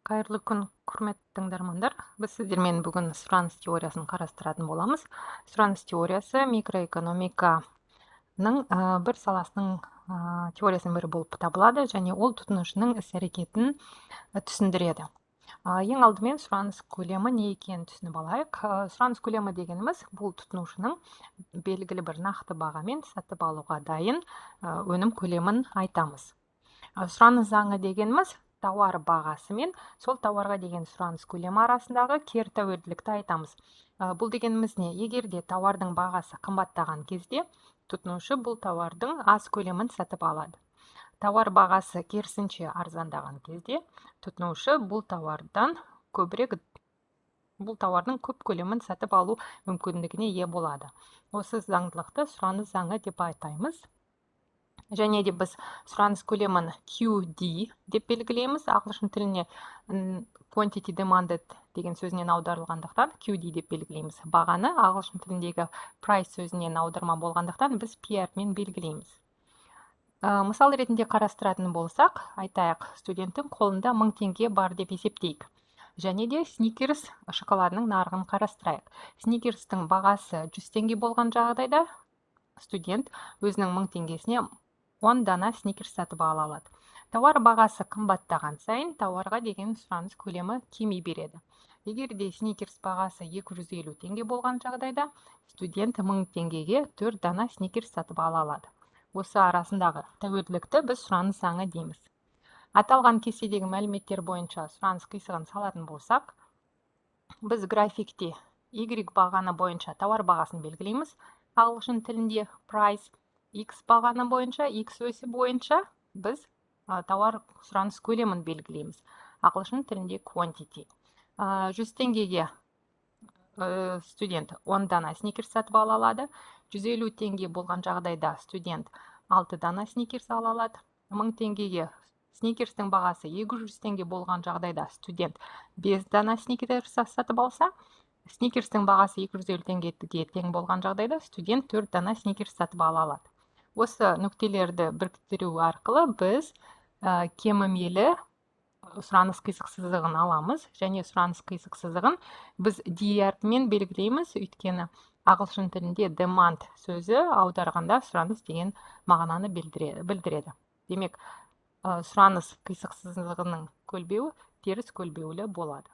Қайырлы күн, құрметті тыңдармандар. Біз сіздермен бүгін сұраныс теориясын қарастыратын боламыз. Сұраныс теориясы микроэкономиканың бір саласының теориясының бірі болып табылады және ол тұтынушының іс-әрекетін түсіндіреді. Ең алдымен сұраныс көлемі не екенін түсініп алайық. Сұраныс көлемі дегеніміз бұл тұтынушының белгілі бір нақты бағамен сатып алуға дайын өнім көлемін айтамыз. Сұраныс заңы дегеніміз тауар бағасы мен сол тауарға деген сұраныс көлемі арасындағы кері тәуелділікті айтамыз. Бұл дегеніміз не? Егер де тауардың бағасы қымбаттаған кезде тұтынушы бұл тауардың аз көлемін сатып алады. Тауар бағасы керісінше арзандаған кезде тұтынушы бұл тауардан көбірек, бұл тауардың көп көлемін сатып алу мүмкіндігіне ие болады. Осы заңдылықты сұраныс заңы деп атаймыз. Және де біз сұраныс көлемін QD деп белгілейміз. Ағылшын тіліне quantity demanded деген сөзінен аударылғандықтан QD деп белгілейміз. Бағаны ағылшын тіліндегі price сөзінен аударма болғандықтан біз P әрпімен белгілейміз. Мысал ретінде қарастыратын болсақ, айтайық, студенттің қолында 1000 теңге бар деп есептейік. Және де Сникерс шоколадының нарығын қарастырайық. Сникерстің бағасы 100 теңге болған жағдайда студент өзінің 1000 теңгесіне 10 дана Сникерс сатып ала алады. Тауар бағасы қымбаттаған сайын тауарға деген сұраныс көлемі кеми береді. Егер де Сникерс бағасы 250 теңге болған жағдайда студент 1000 теңгеге 4 дана Сникерс сатып ала алады. Осы арасындағы тәуелділікті біз сұраныс заңы дейміз. Аталған кестедегі мәліметтер бойынша сұраныс қисығын салатын болсақ, біз графикте Y бағаны бойынша тауар бағасын белгілейміз. Ағылшын тілінде price, X бағаны бойынша, X өсі бойынша біз тауар сұраныс көлемін белгілейміз. Ағылшын тілінде quantity. 100 теңгеге студент 10 дана Сникерс сатып ала алады. 150 теңге болған жағдайда студент 6 дана Сникерс ала алады. 1000 теңгеге Сникерстің бағасы 200 теңге болған жағдайда студент 5 дана Сникерс сатып алса, Сникерстің бағасы 250 теңгеге тең болған жағдайда студент 4 дана Сникерс сатып ала алады. Осы нүктелерді біріктіру арқылы біз кемімелі сұраныс қисық сызығын аламыз және сұраныс қисық сызығын біз D әрпімен белгілейміз, өйткені ағылшын тілінде demand сөзі аударғанда сұраныс деген мағынаны білдіреді. Демек, сұраныс қисық сызығының көлбеуі теріс көлбеулі болады.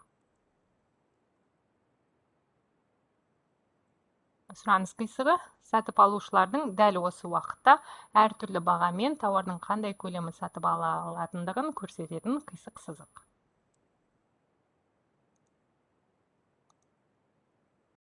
Сұраныс қисығы сатып алушылардың дәл осы уақытта әртүрлі бағамен тауардың қандай көлемін сатып ала алатындығын көрсететін қисық сызық.